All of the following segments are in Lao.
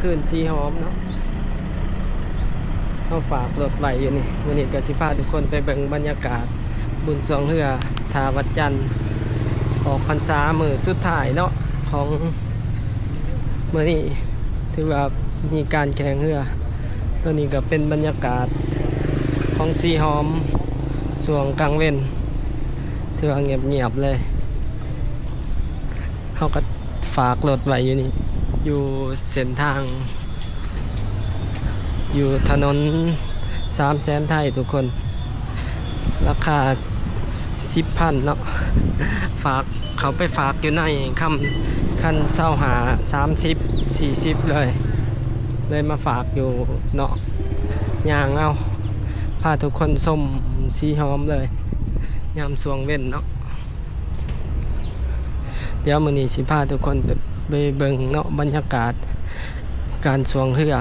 ຄືນສີຫອມເນາະ ເຮົາຝາກລົດໄວ້ຢູ່ນີ້. ມື້ນີ້ກໍຊິພາທຸກຄົນໄປເບິ່ງບັນຍາກາດບຸນຊ່ວງເຮືອທ່າວັດຈັນ ອອກພັນສາມື້ສຸດທ້າຍເນາະ ຂອງມື້ນີ້ ຖືວ່າມີການແຂ່ງເຮືອ. ຕົວນີ້ກໍເປັນບັນຍາກາດຂອງສີຫອມຊ່ວງກາງເວັນ ຖືວ່າງຽບໆເລີຍ. ເຮົາກໍຝາກລົດໄວ້ຢູ່ນີ້ ຢູ່ເສັ້ນທາງ ຢູ່ຖະໜົນສາມແສນໄທທຸກຄົນ ລາຄາສິບພັນເນາະ. ຝາກ ເຂົ້າໄປຝາກຢູ່ໃນຄຳ ຄັນຊາວຫ້າ ສາມສິບ ສີ່ສິບເລີຍ ເລີຍມາຝາກຢູ່ເນາະ. ຍ່າງເອົາ ພາທຸກຄົນຊົມສີຫອມເລີຍ ຍາມຊ່ວງເວັນເນາະ. ດຽວມື້ນີ້ຊິພາທຸກຄົນໄປ ໄປເບິ່ງເນາະ ບັນຍາກາດການຊ່ວງເຮືອ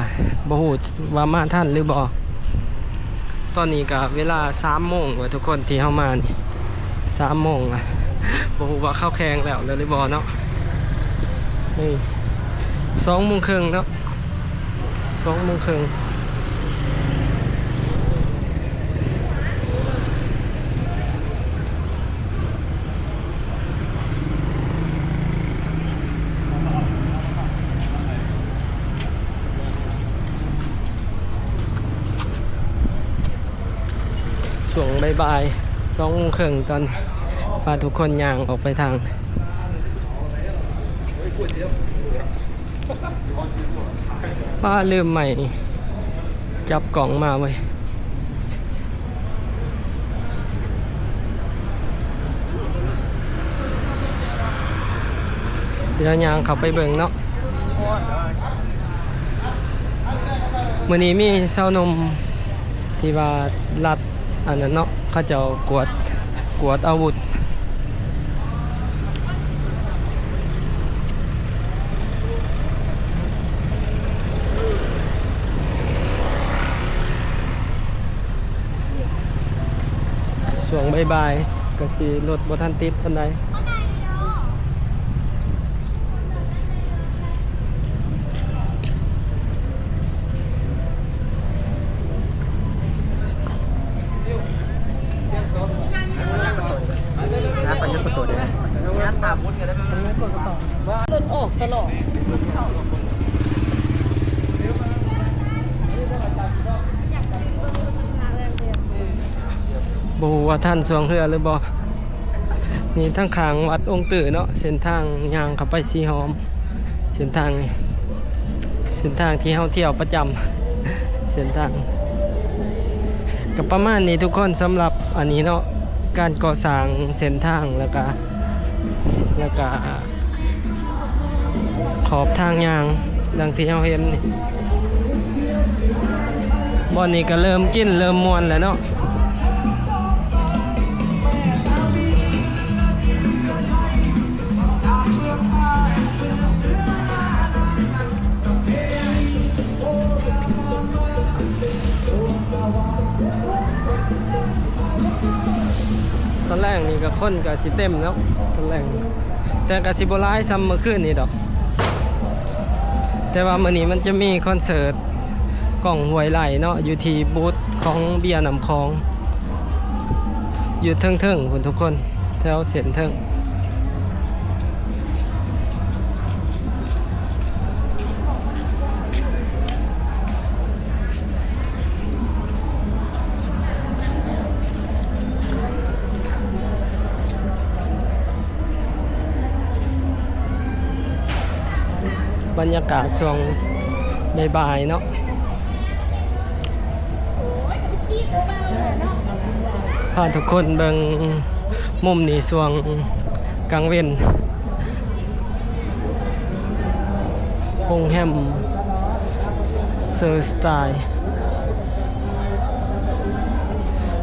ບໍ່ຮູ້ວ່າມາທັນຫຼືບໍ່. ຕອນນີ້ກະເວລາສາມໂມງແລ້ວທຸກຄົນ ທີ່ເຮົາມານີ້ ສາມໂມງລະ ບໍ່ຮູ້ວ່າເຂົາແຂ່ງແລ້ວ ແລ້ວຫຼືບໍ່ເນາະ. ນີ້ ສອງໂມງເຄິ່ງເນາະ ສອງໂມງເຄິ່ງ. ຊ່ວງບ່າຍໆ ສອງໂມງເຄິ່ງ ຕອນ ພາທຸກຄົນຍ່າງອອກໄປທາງ ປ້າ ລືມໄມ້ຈັບກ້ອງມາເວີຍ. ດຽວຍ່າງເຂົ້າໄປເບິ່ງເນາະ. ມື້ນີ້ມີຊາວໜຸ່ມທີ່ວ່າລັດ ອັນນັ້ນເນາະ ເຂົາເຈົ້າກວດ ກວດອາວຸດ. ຊ່ວງບ່າຍໆ ກະຊິລົດບໍ່ທັນຕິດປານໃດ. ລົດອອກຕະຫຼອດ. ບໍ່ຮູ້ວ່າທັນຊ່ວງເຮືອຫຼືບໍ່. ນີ້ທາງຂ້າງວັດອົງຕື້ເນາະ ເສັ້ນທາງຍ່າງເຂົ້າໄປສີຫອມ. ເສັ້ນທາງນີ້ ເສັ້ນທາງທີ່ເຮົາທ່ຽວປະຈຳ ເສັ້ນທາງ ກໍປະມານນີ້ທຸກຄົນ. ສຳລັບອັນນີ້ເນາະ ການກໍ່ສ້າງເສັ້ນທາງ ແລ້ວກະ ແລ້ວກະຂອບທາງຍ່າງ ດັ່ງທີ່ເຮົາເຫັນນີ້ ບ່ອນນີ້ກໍເລີ່ມກິນເລີ່ມມ່ວນແລ້ວເນາະ. ຕອນແລງນີ້ກໍຄົນກໍຊິເຕັມແລ້ວ ຕອນແລງນີ້ ແຕ່ກໍຊິບໍ່ຫຼາຍສ່ຳເມື່ອຄືນນີ້ດອກ. ແຕ່ວ່າມື້ນີ້ມັນຈະມີຄອນເສີດກ້ອງ ຫ້ວຍໄລ່ ເນາະ ຢູ່ທີ່ບູດຂອງເບຍນ້ຳຂອງ ຢູ່ເທິງໆພຸ້ນທຸກຄົນ ແຖວເສັ້ນເທິງ. ບັນຍາກາດຊ່ວງບ່າຍໆເນາະ ພາທຸກຄົນເບິ່ງມຸມນີ້ຊ່ວງກາງເວັນ. ໂຮງແຮມເຊີສະຕາຍ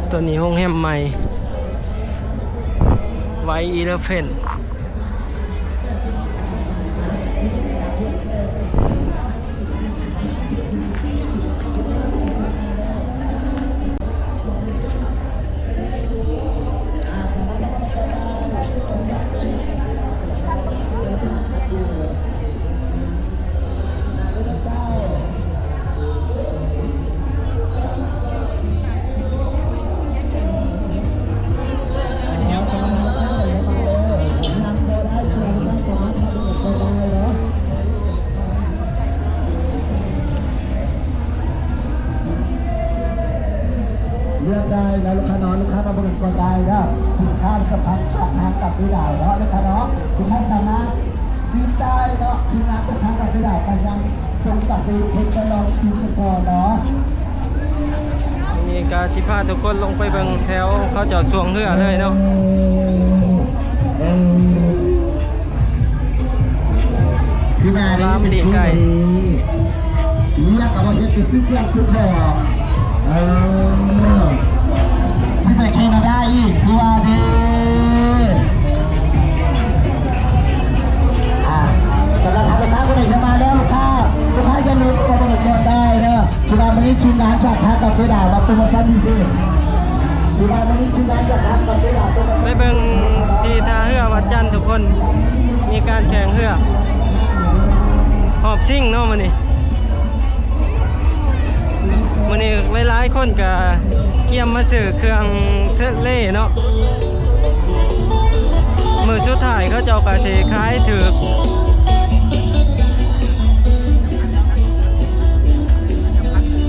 ຕົວນີ້ໂຮງແຮມໃໝ່ ໄວອີເລີເພັນ. ສ ເນາະລູກຄ້າເນາະ ລູກຄ້າມາເບິ່ງກ່ອນໄດ້ເດີ ສິນຄ້າກຳລັງຈອກທາງກັບເວລາເນາະ ລູກຄ້າເນາະ ລູກຄ້າສາມາດຊື້ໄດ້ເນາະ ທີມງານຈອກທາງກັບເວລາກຳລັງສົ່ງກັບເວເພັດ ລອງຊີມກ່ອນເນາະ. ນີ້ກະຊິພາທຸກຄົນລົງໄປເບິ່ງແຖວເຂົາເຈົ້າຊ່ວງເຮືອເລີຍເນາະ. ຄືວ່າເດ້ ລາມປີກໄກ່ ເວຍກະບໍ່ເຮັດ ໄປຊື້ເຄື່ອງຊື້ຂອງ ເອີ ຊິໄປແຄນາດາອີກ ຄືວ່າເດ້. ອ່າ ສຳລັບລູກຄ້າຜູ້ໃດເຂົ້າມາແລ້ວ ລູກຄ້າ ລູກຄ້າຢ່າລືມເຂົ້າມາເບິ່ງກ່ອນໄດ້ເດີ. ຄືວ່າມື້ນີ້ທີມງານຈາກທາງກາເຟດາວມາໂປຣໂມຊັນພິເສດ ຄືວ່າມື້ນີ້ທີມງານຈາກທາງກາເຟດາວ ໄປເບິ່ງທີ່ທ່າເຮືອວັດຈັນທຸກຄົນ ມີການແຂ່ງເຮືອຮອບຊິງເນາະມື້ນີ້. ມື້ນີ້ຫຼາຍໆຄົນກະກຽມມາຊື້ເຄື່ອງທະເລເນາະ. ມື້ສຸດທ້າຍເຂົາເຈົ້າກະຊິຂາຍຖືກ.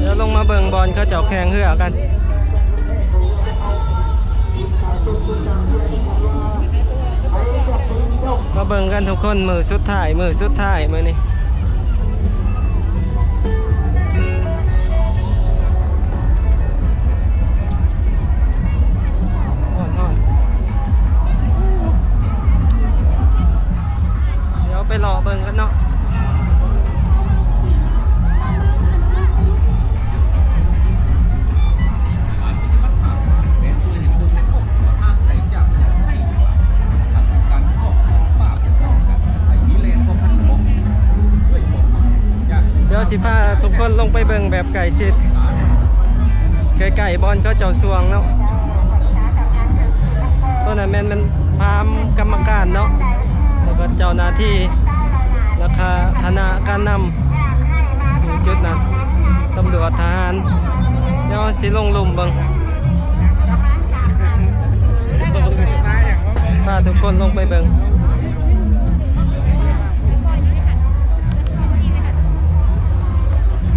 ດຽວລົງມາເບິ່ງບ່ອນເຂົາເຈົ້າແຂ່ງເຮືອກັນ. ມາເບິ່ງກັນທຸກຄົນ ມື້ສຸດທ້າຍ ມື້ສຸດທ້າຍມື້ນີ້. ຮ້ອນໆ ດຽວໄປເລາະເບິ່ງກັນເນາະ. ດຽວຊິພາທຸກຄົນລົງໄປເບິ່ງແບບໃກ້ຊິດ ໃກ້ໆບ່ອນເຂົາເຈົ້າຊ່ວງເນາະ. ໂຕນັ້ນແມ່ນ ແມ່ນພາມກຳມະການເນາະ ແລ້ວກໍເຈົ້າໜ້າທີ່ ແລ້ວກະຄະນະການນຳຢູ່ຈຸດນັ້ນ ຕຳຫຼວດ ທະຫານ. ດຽວຊິລົງລຸ່ມເບິ່ງ ພາທຸກຄົນລົງໄປເບິ່ງ.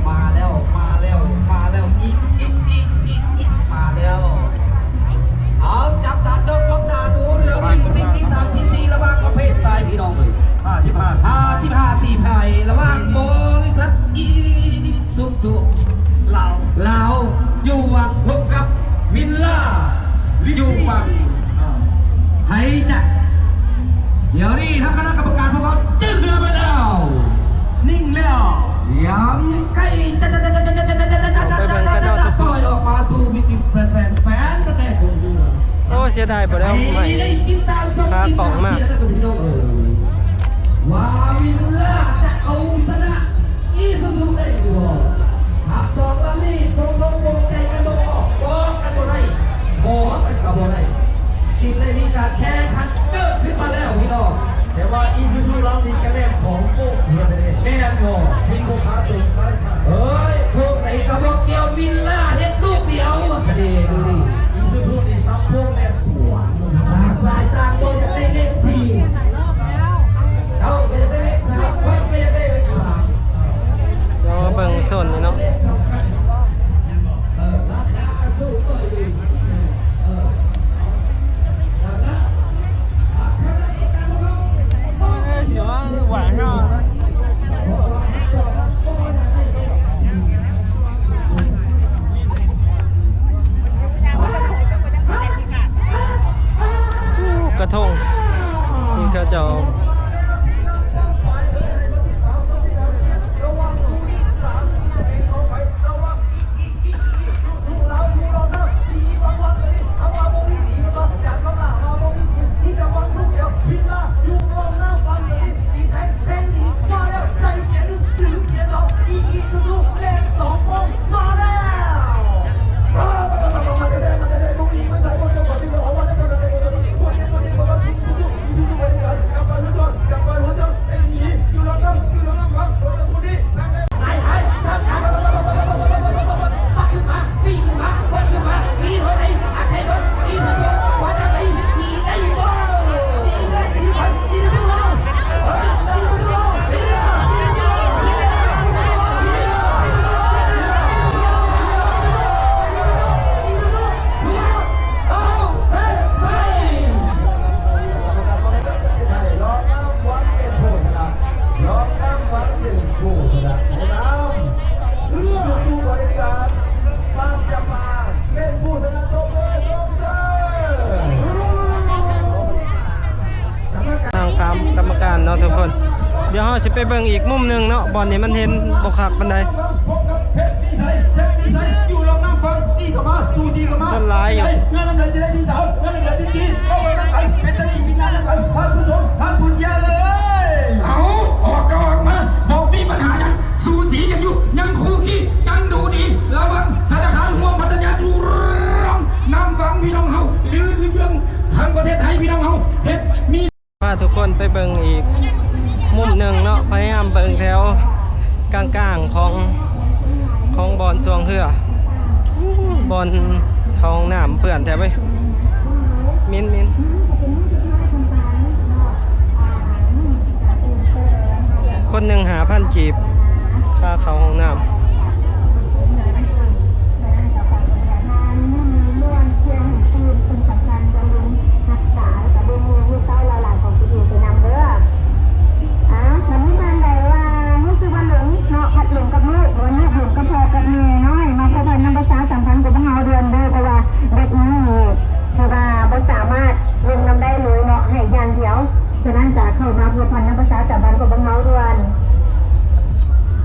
ມາແລ້ວ ມາແລ້ວ ມາແລ້ວ ອີກ ອີກ ອີກ ອີກ ມາແລ້ວ. ເອົາ ຈັບຕາຈ້ອງ ຈ້ອງຕາດູ ດຽວນີ້ຕິດ ຕິດຕາມສະຖິຕິລະຫວ່າງປະເພດຊາຍ ພີ່ນ້ອງເອີຍ. ຫ້າສິບຫ້າ ຫ້າສິບຫ້າ ສີ່ພາຍ ລະຫວ່າງບໍລິສັດອີຊູຊູລາວ ລາວ ຢູ່ຝັ່ງ ພົບກັບວິນລາ ຢູ່ຝັ່ງ ໄທຈະ ດຽວນີ້ທາງຄະນະກຳມະການພວກເຮົາຈຶ່ງເດີນໄປແລ້ວ ນິ່ງແລ້ວ ຍາມໃກ້ຈະ ຈະ ຈະ ປ່ອຍອອກມາສູ່ມິດແຟນ ແຟນ ແຟນຂອງເຮືອ. ໂອ້ ເສຍດາຍບໍ່ໄດ້ເອົາໄມ້ ຂາກອງມາ ວ່າວິນລາຈະເອົາຊະນະ ອີຊູຊູໄດ້ຫຼືບໍ່? ຫາກຕອນນີ້ຕົກລົງປົງໃຈກັນບໍ່ອອກ ບອກກັນບໍ່ໄດ້ ຂໍກັນກໍບໍ່ໄດ້ ຈຶ່ງໄດ້ມີການແຂ່ງຂັນເກີດຂຶ້ນມາແລ້ວພີ່ນ້ອງ. ແຕ່ວ່າອີຊູຊູລຳນີ້ກະແລ່ນສອງໂປ້ເທື່ອເດ້ ແມ່ນບໍ່? ເຫັນບໍ່ຂາຕົງຊ້າຍຂາ ເອີຍ ໂປ້ໃດກໍບໍ່ກ່ຽວ ວິນລາເຮັດລູກດຽວ ເດ້ ດູນີ້ ອີຊູຊູນີ້ສັບໂປ້ແລ່ນຂວາ ຕ່າງຝ່າຍຕ່າງບໍ່ຢາກໄດ້ເລກສີ່ ເຈົ້າກໍຢາກໄດ້ເລກສາມ ຂ້ອຍກໍຢາກໄດ້ເລກສາມ. ລອງມາເບິ່ງໂຊນນີ້ເນາະ. ກະທົງທີ່ເຂົາເຈົ້າ ລະຫວ່າງຄູ່ນີ້ ສາມສີ່ ຈະເປັນຂອງໃຜ? ຄົນ ດຽວເຮົາຊິໄປເບິ່ງອີກມຸມໜຶ່ງເນາະ, ບ່ອນນີ້ມັນເຫັນບໍ່ຄັກປານໃດ. ຄົນຫຼາຍຢູ່. ເອົ້າ ອອກກໍອອກມາ ບໍ່ມີບັນຫາຫຍັງ ສູສີກັນຢູ່ ຍັງຄູ່ຄີກັນດູດີ ລະຫວ່າງທະນາຄານຮ່ວມພັດທະຍາຢູ່ ລອງນຳຫວັງພີ່ນ້ອງເຮົາ ຫຼື ເລື່ອງທາງປະເທດໄທ ພີ່ນ້ອງເຮົາເຮັດມີ ພາທຸກຄົນໄປເບິ່ງອີກມຸມໜຶ່ງເນາະ, ພະຍາຍາມເບິ່ງແຖວກາງໆຂອງ ຂອງບ່ອນຊ່ວງເຮືອ. ບ່ອນເຂົ້າຫ້ອງນ້ຳເປື້ອນແທ້ເວີຍ, ເໝັນໆ. ຄົນໜຶ່ງຫ້າພັນກີບ ຄ່າເຂົ້າຫ້ອງນ້ຳ.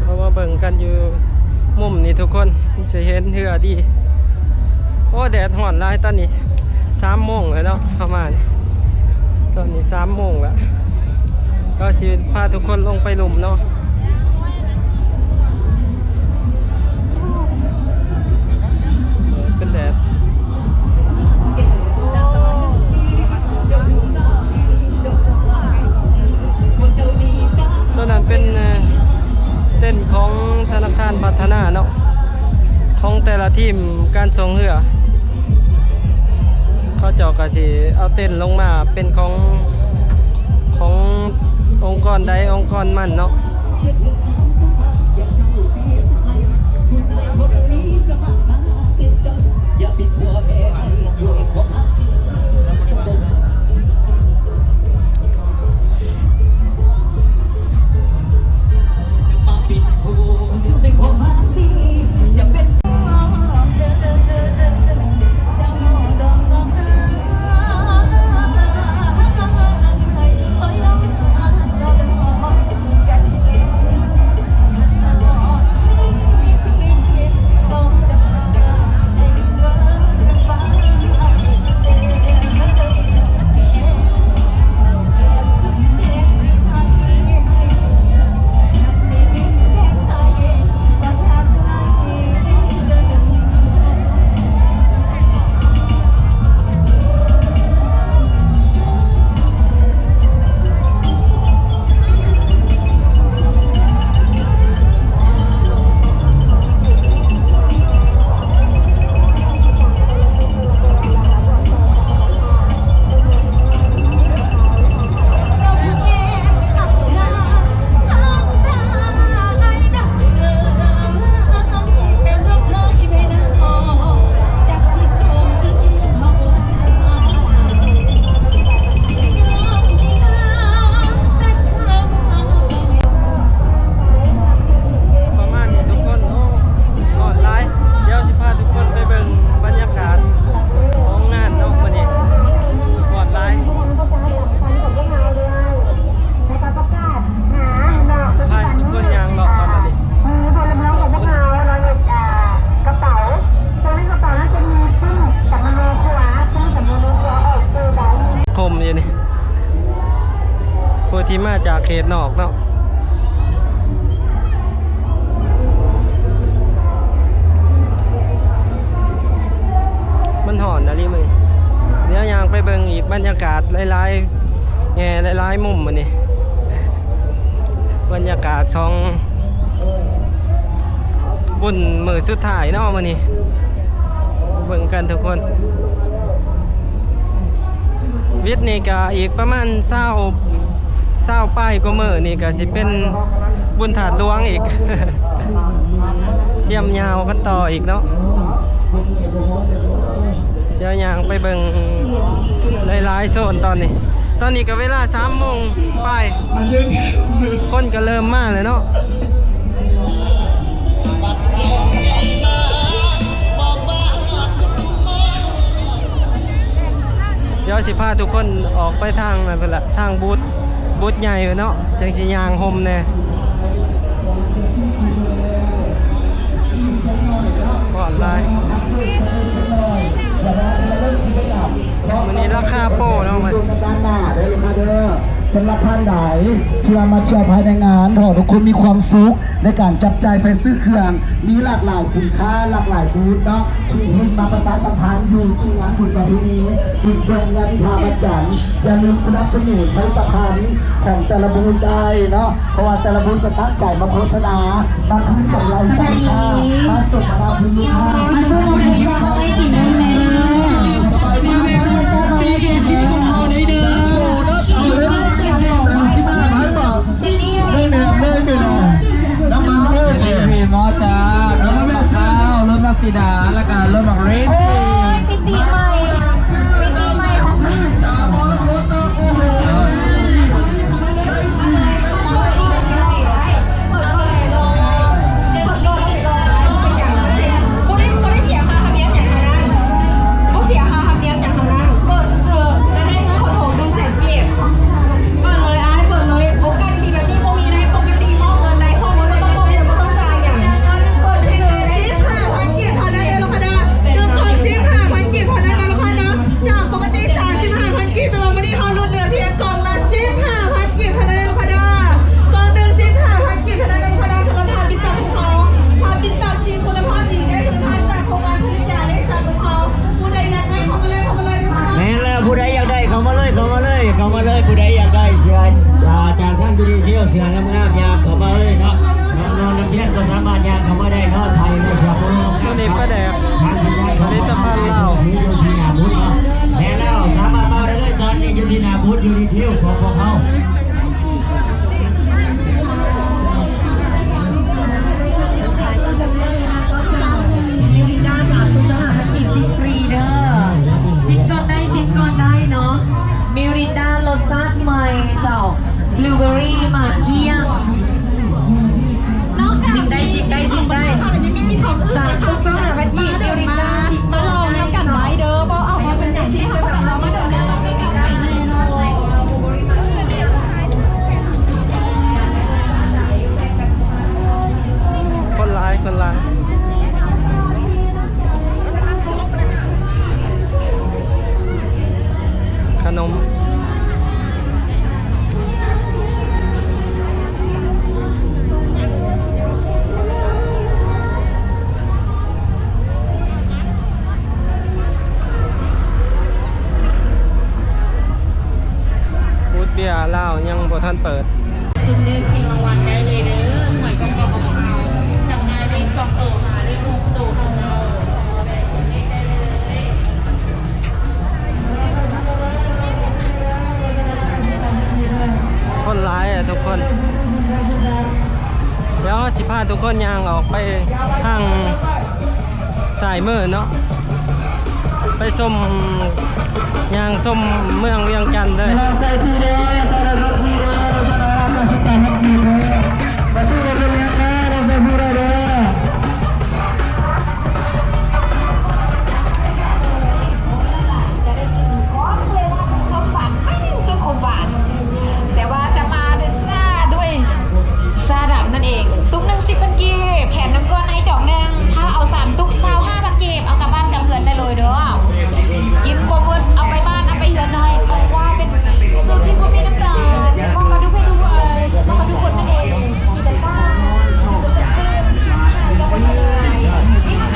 ເຮົາມາເບິ່ງກັນຢູ່ມຸມນີ້ທຸກຄົນ ຊິເຫັນເຮືອດີ. ໂອ້ ແດດຮ້ອນຫຼາຍ. ຕອນນີ້ສາມໂມງແລ້ວເນາະ ເຮົາມານີ້ ຕອນນີ້ສາມໂມງແລ້ວ. ເຮົາຊິພາທຸກຄົນລົງໄປລຸ່ມເນາະ. ເປັນແດດ. ໂຕນັ້ນເປັນ ເອີ ເຕັນຂອງທະນາຄານພັດທະນາເນາະ ຂອງແຕ່ລະທີມການຊ່ວງເຮືອ. ເຂົາເຈົ້າກໍຊິເອົາເຕັນລົງມາເປັນຂອງ ຂອງອົງກອນໃດອົງກອນມັນເນາະ. ປະມານນີ້ທຸກຄົນ. ໂອ້ ຮ້ອນຫຼາຍ. ດຽວຊິພາທຸກຄົນໄປເບິ່ງບັນຍາກາດຂອງງານເນາະມື້ນີ້. ຮ້ອນຫຼາຍ. ພາທຸກຄົນຍ່າງເລາະກ່ອນບັດນີ້. ໂຮມຢູ່ນີ້ ຜູ້ທີ່ມາຈາກເຂດນອກເນາະ. ມັນຮ້ອນອີ່ຫຼີມື້ນີ້. ດຽວຍ່າງໄປເບິ່ງອີກບັນຍາກາດຫຼາຍໆແງ່ ຫຼາຍໆມຸມມື້ນີ້. ບັນຍາກາດຂອງບຸນມື້ສຸດທ້າຍເນາະມື້ນີ້. ເບິ່ງກັນທຸກຄົນ. ວິດນີ້ກະອີກປະມານຊາວ ຊາວປາຍກວ່າມື້ນີ້ກະຊິເປັນບຸນທາດຫຼວງອີກ. ຕຽມຍາວກັນຕໍ່ອີກເນາະ. ດຽວຍ່າງໄປເບິ່ງຫຼາຍໆໂຊນຕອນນີ້. ຕອນນີ້ກະເວລາສາມໂມງປາຍ ຄົນກະເລີ່ມມາແລ້ວເນາະ. ດຽວຊິພາທຸກຄົນອອກໄປທາງນັ້ນພຸ້ນລະ ທາງບູດ ບຸດໃຫຍ່ເນາະ ຈັ່ງຊິຍ່າງຮົ່ມແດ່ ຮ້ອນຫຼາຍ. ມື້ນີ້ລາຄາໂປຣເນາະ ເບິ່ງດ້ານໜ້າເດີລູກຄ້າເດີ. ສຳລັບທ່ານໃດທີ່ວ່າມາທ່ຽວພາຍໃນງານ ຂໍໃຫ້ທຸກຄົນມີຄວາມສຸກໃນການຈັບຈ່າຍໃຊ້ຊື້ເຄື່ອງ ມີຫຼາກຫຼາຍສິນຄ້າ ຫຼາກຫຼາຍບູດເນາະ ທີ່ເພິ່ນມາປະຊາສຳພັນຢູ່ທີ່ງານບຸນປະເພນີບຸນຊົງຍາມວິພາວັນຈັນ. ຢ່າລືມສະໜັບສະໜູນຜະລິດຕະພັນຂອງແຕ່ລະບູດໄດ້ເນາະ ເພາະວ່າແຕ່ລະບູດກໍຕັ້ງໃຈມາໂຄສະນາ ມາຄືນກຳໄລໃຫ້ລູກຄ້າ ມາສົມທະນາຄຸນລູກຄ້າ ມາຊື້ນ້ຳເຢັນເຂົ້າໄວ້ກິນໄດ້ແລ້ວ. ສາມສິບຫ້າພັນບາດ ໄດ້ແນມເລີຍນີ້ນະ ນ້ຳມັນພືດນີ້ ມີໝໍ້ຈັກ ເອົາມາແມ່ຊື້ ລົດບັກສີດາ ແລ້ວກໍລົດບັກເຣນ. ໂອ້ຍ ມິຕິໃໝ່ ມິຕິໃໝ່ຂອງມັນ ຕາມໍລະກົດເນາະ ໂອ້ໂຫ ບໍ່ໄດ້ ບໍ່ໄດ້ເສຍຄ່າທຳນຽມຫຍັງທັງນັ້ນ ບໍ່ເສຍຄ່າທຳນຽມຫຍັງທັງນັ້ນ ເປີດຊື່ໆ ແລ້ວໄດ້ເງິນຄົນໂທໜຶ່ງແສນກີບ. ເປີດເລີຍອ້າຍ ເປີດເລີຍ ໂອກາດດີໆແບບນີ້ບໍ່ມີໄດ້ ປົກກະຕິມອບເງິນໄດ້ ຮອດມື້ບໍ່ຕ້ອງມອບເງິນ ບໍ່ຕ້ອງຈ່າຍຫຍັງ ເປີດຊື່ໆ ສິບຫ້າພັນກີບເທົ່ານັ້ນເດີລູກຄ້າເດີ ໜຶ່ງກ່ອງສິບຫ້າພັນກີບເທົ່ານັ້ນເດີລູກຄ້າເດີ ຈາກປົກກະຕິສາມສິບຫ້າພັນກີບ ແຕ່ວ່າມື້ນີ້ເຮົາຫຼຸດເຫຼືອພຽງກ່ອງລະສິບຫ້າພັນກີບເທົ່ານັ້ນເດີລູກຄ້າເດີ ກ່ອງໜຶ່ງສິບຫ້າພັນກີບເທົ່ານັ້ນເດີລູກຄ້າເດີ ສຳລັບຜ້າປິດປາກຂອງເຮົາ ຜ້າປິດປາກທີ່ຄຸນນະພາບດີ ໄດ້ຄຸນນະພາບຈາກໂຮງງານຜະລິດຢາເລກສັນຂອງເຮົາ ຜູ້ໃດຢາກໄດ້ເຂົ້າມາເລີຍ ເຂົ້າມາເລີຍເດີ. ແມ່ນແລ້ວ ຜູ້ໃດຢາກໄດ້ເຂົ້າມາເລີຍ ເຂົ້າມາເລີຍ ເຂົ້າມາເລີຍ ຜູ້ໃດຢາກໄດ້ເສື້ອ ອ່າ ຈາກທາງ Uniqlo ເສື້ອງາມໆ ຍ່າງເຂົ້າມາເລີຍເນາະ ນ້ອງໆ ນັກຮຽນກໍສາມາດຍ່າງເຂົ້າມາໄດ້ເນາະ ໄທໃນສວນໂລກ ໂຕນີ້ປາແດກ ຜະລິດຕະພັນລາວ ຢູ່ທີ່ໜ້າບູດເນາະ ແມ່ນແລ້ວ ສາມາດມາໄດ້ເລີຍ ຕອນນີ້ຢູ່ທີ່ໜ້າບູດ Uniqlo ຂອງພວກເຮົາ. ມິວລິນດາ ສາມ ຕຸກ ສາມພັນກີບ ຊິບຟຣີເດີ ຊິບກ່ອນໄດ້ ຊິບກ່ອນໄດ້ເນາະ ມິວລິນດາ ລົດຊາດໃໝ່ເຈົ້າ ບລູເບີຣີ ໝາກກ້ຽງ ຊິມໄດ້ ຊິມໄດ້ ຊິມໄດ້ ສາມຕຸກ ສາມພັນກີບ ມິວລິນດາ ຊິມ ມາລອງນຳກັນໄດ້ເດີ ບໍ່ເອົາມາເປັນໄດ້ຊິມເດີ ມາເດີ ຄົນຫຼາຍ ຄົນຫຼາຍ ຂະໜົມ ບູດເບຍລາວຍັງບໍ່ທັນເປີດ. ຊຸມເລກຊິງລາງວັນໄດ້ເລີຍເດີ ຫວຍກອງກອງຂອງເຮົາ ຈຳໜ່າຍເລກສອງໂຕ ຫາເລກຫົກໂຕຂອງເຮົາ ຄົນຫຼາຍອະທຸກຄົນ. ດຽວເຮົາຊິພາທຸກຄົນຍ່າງອອກໄປທາງ ຊ້າຍມືເນາະ ໄປຊົມ ຍ່າງຊົມເມືອງວຽງຈັນເລີຍ. ແຕ່ວ່າຈະມາດ້ວຍຊາ ດ້ວຍຊາດຳນັ້ນເອງ ຕຸກໜຶ່ງສິບພັນກີບ ແຖມນ້ຳກ້ອນໃຫ້ຈອກໜຶ່ງ ຖ້າເອົາສາມຕຸກ ຊາວຫ້າພັນກີບ ເອົາກັບບ້ານກັບເຮືອນໄດ້ເລີຍເດີ ກິນບໍ່ໝົດ ເອົາໄປບ້ານ ເອົາໄປເຮືອນໄດ້ ເພາະວ່າເປັນສູດທີ່ບໍ່ມີນ້ຳຕານ ເໝາະກັບທຸກເພດທຸກໄວ ເໝາະກັບທຸກຄົນນັ້ນເອງ ກິນແຕ່ຊາ ກິນແຕ່ຊ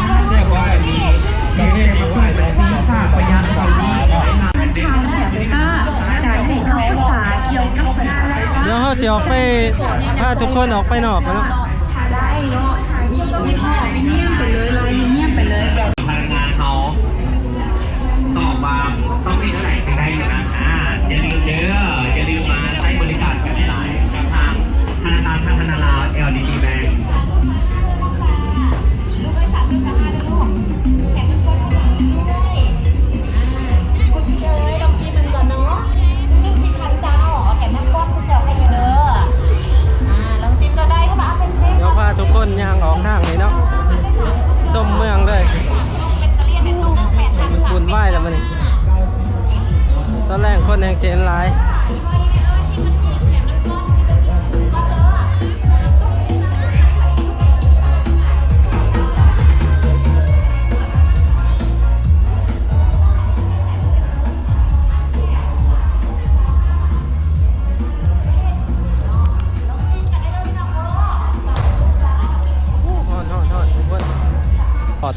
າ ແຊບບໍ່? ນີ້ ທາງສາຍໄຟຟ້າ ການໃຫ້ຄຳປຶກສາກ່ຽວກັບບັນຫາໄຟຟ້າ ດຽວເຮົາຊິອອກໄປ ພາທຸກຄົນອອກໄປນອກເນາະ ໄດ້ເນາະ ມີ ມີພໍ່ມີນຽມໄປເລີຍ ລາຍມີນຽມໄປເລີຍ ພະນັກງານເຮົາຕອບວ່າຕ້ອງເຮັດຈັ່ງໃດຈັ່ງໄດ້ຢູ່ນະ ອ່າ ຢ່າລືມເດີ ຢ່າລືມມາໃຊ້ບໍລິການກັນຫຼາຍໆ ກັບທາງທະນາຄານພັດທະນາລາວ ແອລດີບີ ແບັງ. ດຽວພາທຸກຄົນຍ່າງອອກທາງນີ້ເນາະ ຊົມເມືອງເລີຍ ວຸ້ນວາຍແລ້ວມື້ນີ້ ຕອນແລງຄົນແຮ່ງຊິຫຼາຍ.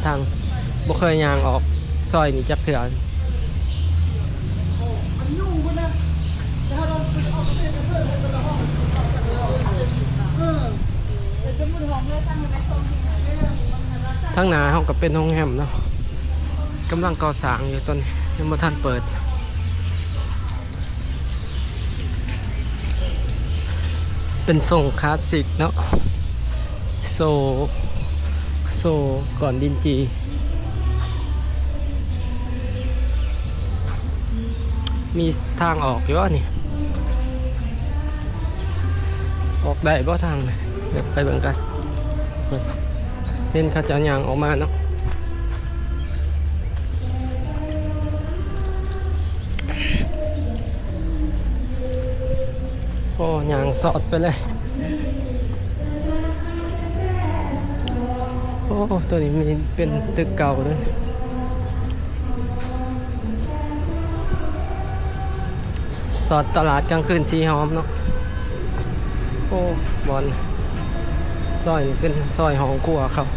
ທາງ ບໍ່ເຄີຍຍ່າງອອກຊອຍນີ້ຈັກເທື່ອ. ທາງໜ້າເຮົາກໍເປັນໂຮງແຮມເນາະ ກຳລັງກໍ່ສ້າງຢູ່ຕອນນີ້ ຍັງບໍ່ທັນເປີດ. ເປັນຊົງຄລາສສິກເນາະ ໂຊ ໂຊກ່ອນດິນຈີ່. ມີທາງອອກຢູ່ບໍ່ນີ້? ອອກໄດ້ບໍ່ທາງນີ້? ດຽວໄປເບິ່ງກັນ. ເຫັນເຂົາເຈົ້າຍ່າງອອກມາເນາະ. ໂອ້ ຍ່າງສອດໄປເລີຍ. ໂອ້ ໂຕນີ້ມີເປັນຕຶກເກົ່າເດີ. ສອດຕະຫຼາດກາງຄືນສີຫອມເນາະ. ໂອ້ ບ່ອນ ຊອຍນີ້ເປັນຊອຍຫ້ອງຄົວເຂົາ.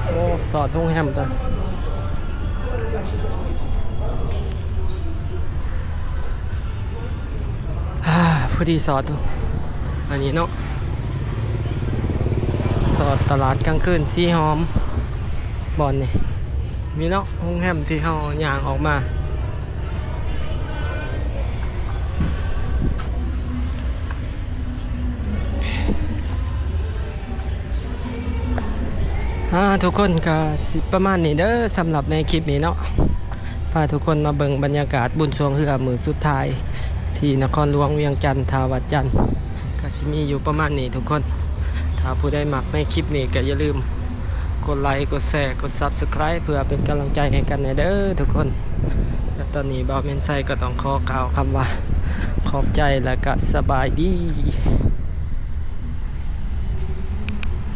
ໂອ້ ສອດໂຮງແຮມຕົວ. ອາ ພໍດີສອດ ອັນນີ້ເນາະ ສອດຕະຫຼາດກາງຄືນສີຫອມ. ບ່ອນນີ້ມີເນາະ ໂຮງແຮມທີ່ເຮົາຍ່າງອອກມາ. ອ່າ ທຸກຄົນ ກໍຊິປະມານນີ້ເດີ ສຳລັບໃນຄລິບນີ້ເນາະ ພາທຸກຄົນມາເບິ່ງບັນຍາກາດບຸນຊ່ວງເຮືອມື້ສຸດທ້າຍ ທີ່ນະຄອນຫຼວງວຽງຈັນ ທ່າວັດຈັນ ກໍຊິມີຢູ່ປະມານນີ້ທຸກຄົນ. ຖ້າຜູ້ໃດມັກໃນຄລິບນີ້ ກໍຢ່າລືມກົດໄລ ກົດແຊ ກົດ Subscribe ເພື່ອເປັນກຳລັງໃຈໃຫ້ກັນແດ່ເດີທຸກຄົນ. ແລະ ຕອນນີ້ບ່າວແມ່ນໄຊກໍຕ້ອງຂໍກ່າວຄຳວ່າ ຂອບໃຈ ແລະ ກໍສະບາຍດີ.